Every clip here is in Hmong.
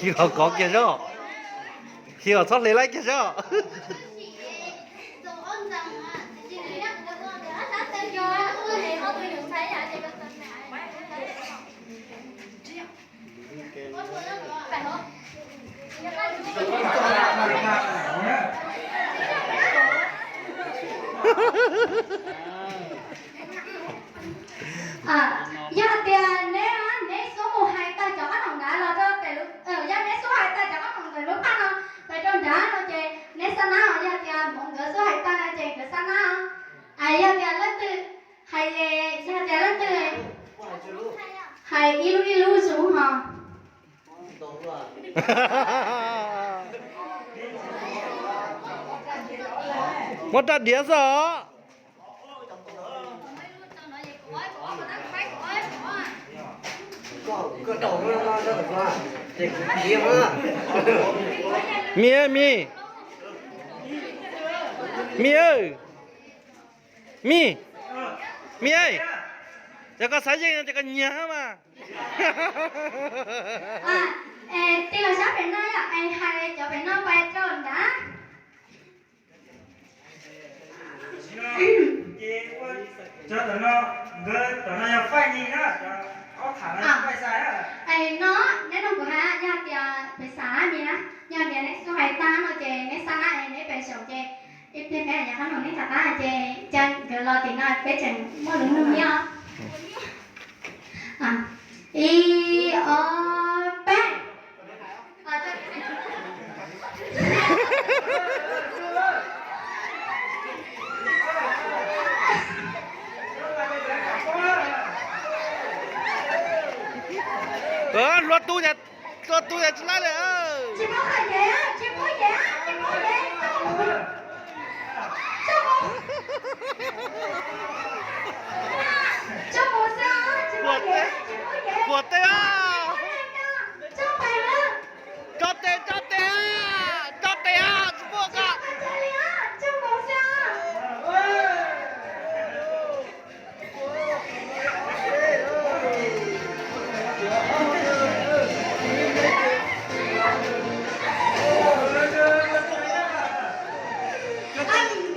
Khi los kov kiag zog. Khi los txhob hle laib kiag zog. Yog tias neb, neb xub mus hais tag cov qab noom nrad los rau pem, yog neb xub hais tag cov qab noom ntawm lub phaj no pem rau nrad no ces neb xab nab os. Yog tias hmoov nkawd xub hais tag no ces nkawd xab nab. Yog tias leej twg hais, yog tias leej twg hais ib lub ib lub zus hos. Muab rab diav xwb os. Mim, Mim, Mim, Mim, Mim, yog koj xav yeej no ces koj nyiag mas. Tij laug sab pem no yom, es hais cov pem no pais rau nrad. Cov tom no, nkawd tom no yog faij ni na, cov ob tham no yog faij xais na. Es no neb nug kuv hais, yog tias pem xav ni na, yog tias neb xub hais tag no ces neb xab nab es neb pem saum ces ib pliag peb hais yav qab no neb rov qab ces cia nkawd los tim no peb tseem muaj lus nug thiab. Ib, ob, peb. Hlua tu, hlua tu yog tsis laib li. Tsis muaj qhov yev, tsis muaj yev, tsis muaj yev. Tso mus xwb, tsis muaj yev, tsis muaj yev. Tso pais na. Tso tes, tso tes, tso tes, tsis muaj ko. Tso mus xwb.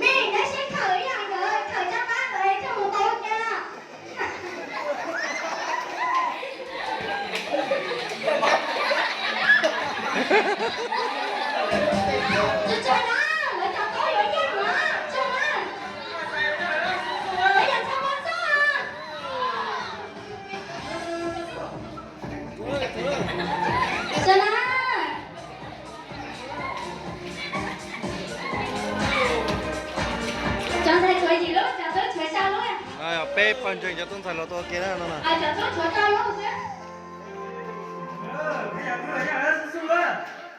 Mej, neb sib khawm ib yam nkawd, khawm caj qab ntawd es coj mus tau ua ke. Tsis tsawg na, lawv cov taub yuav yeej na, tsum na. Lawv yog txhob muaj txuj. Tsum na. Cov ntxhais tshuav yim lub, cov tub tshuav xya lub. Peb pawg ntseeg cov tub ntxhais los tau ua ke na no na. Cov tub tshuav rau lub xwb.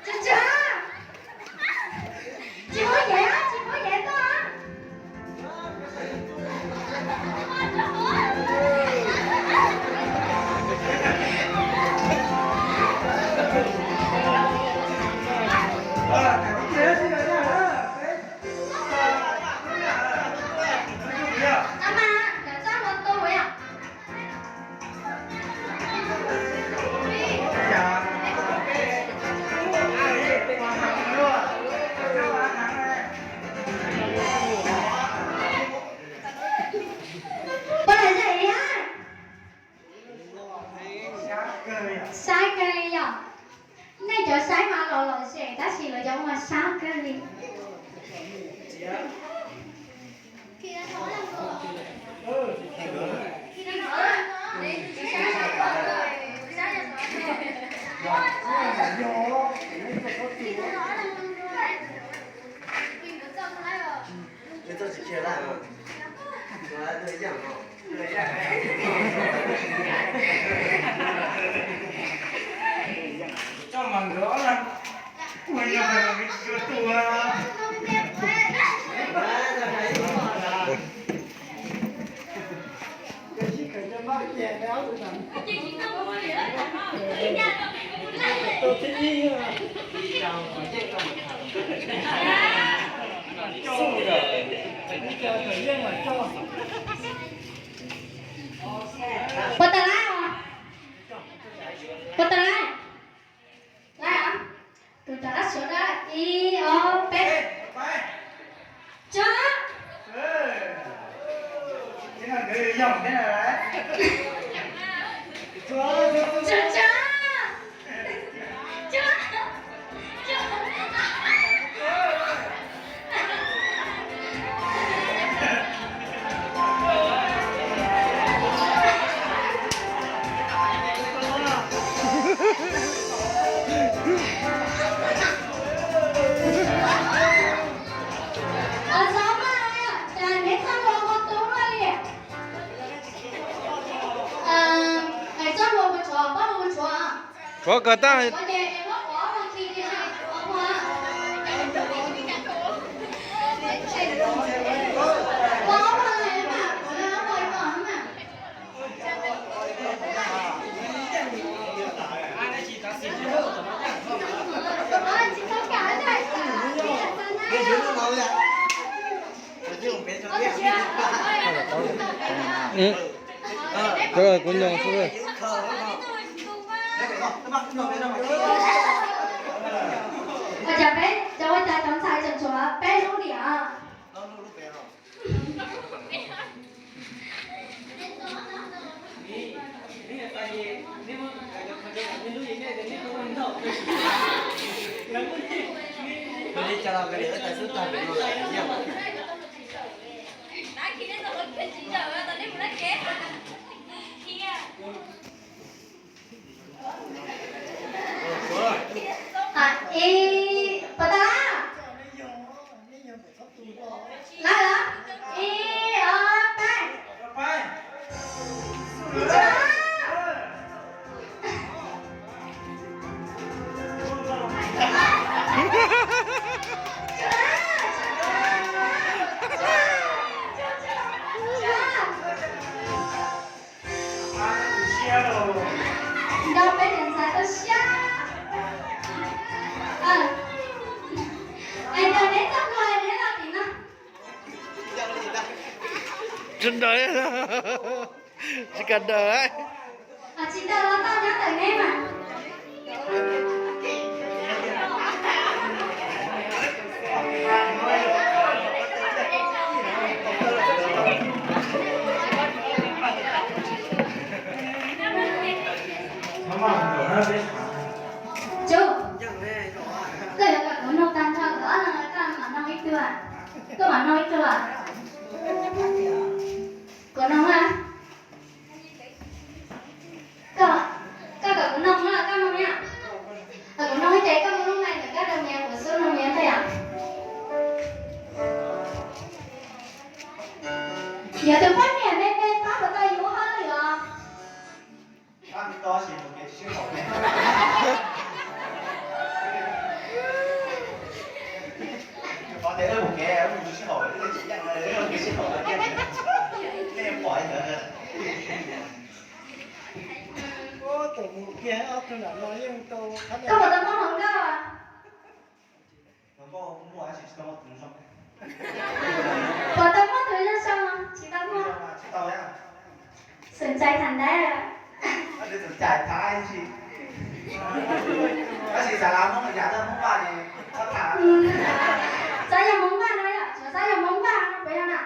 Tsis tsum. Tsis muaj yev, tsis muaj yev tuaj. Puas lom zem li hab? Saib kawg li yom. Nej cov saib mas los lom zem tab sis lawv cov ua mas sab kawg li. Puas tau lawm os? Puas tau lawm? Lawm os? Tus rov qab suav da, ib, ob, peb. Tso. Tso, tso. Tso. Tshuav kawg tag. Kuv nyoos xwb. Ua cas peb, cov ua cas cov ntxhais tseem tshuav peb lub diam? Ib, puas tau? Lawm los? Ib, ob, peb. Nrog peb niam ntxhais tau siab. Es nrog neb txoj hlua neb los tim no. Tsis daws, tsis kam daws. Tsis daws los tau nyob ntawm neb mas. Tsum, koj yuav kom kuv nug tag nrho koj ob leeg, koj mam nug ib tug, koj mam nug ib tug. Kuv nug na. Koj, koj kom kuv nug los koj nug na. Kuv nug ib ces koj muab lub mic ntawm koj rau mias, kuv xub nug mias ntej os. Yog tus poj niam me me pab puas tau yus ua hauj lwm os? Koj puas tau muaj hluas nkauj? Puas tau muaj tus zoo zoo? Tsis tau muaj. Xum ntxais tham ntaiv. Xav yog Hmoob Vaj no yom, xav yog Hmoob Vaj no puas yog na?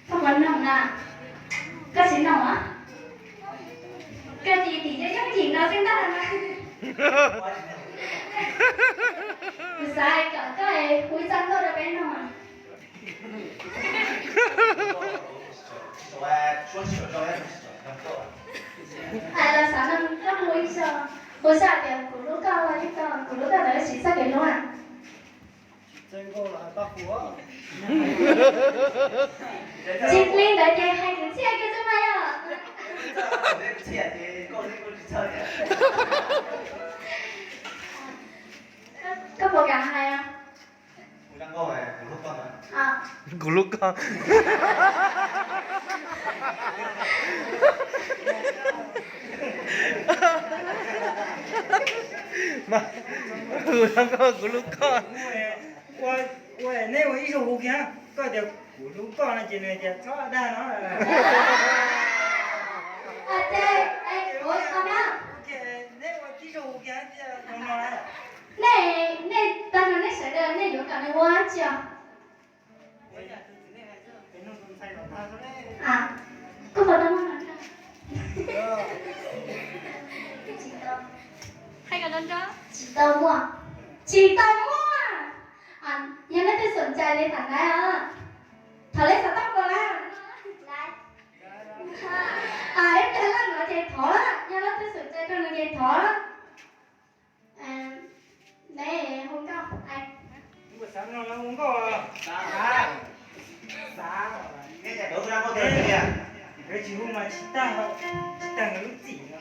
Koj puas noog na? Koj tsis noog os? Koj cia tim yooj yooj yim no xwb ntag na. Kuv xav kom koj hu ib txoj nkauj rau peb noog. Hais los xav noog koj hu ib txoj, hu xav tias kuv hlub koj, ib txoj, kuv hlub koj ntawd siv txoj kev hlub na. Tsis li ntawd ces hais kwv txhiaj kiag xwb mas yog. Koj puas kam hais? Kuv hlub koj. Mas Kuv hlub koj, kuv hlub koj. Ua, ua neb ua ib zaug hu kiag, koj tias kuv hlub koj no ces nws tias txhob dag no. Ces, ua tau na. Neb ua tib zaug hu kiag thiaj no na. Nej, nej tag nrho nej sawv daws nej yuav kom nws ua tsi os? Koj puas tau muaj hluas nraug? Tsis tau. Tsis tau muaj. Tsis tau muaj. Yog leej twg xom ncais li tham ntaiv os. Thov lej xov tooj puas lawm? Ib pliag loj no ces thov, yog leej twg xom ncais rau nws ces thov. Neb hu nkauj. Nkawd tsis hu mas tsis tag, tsis tag nkawd lub txim no.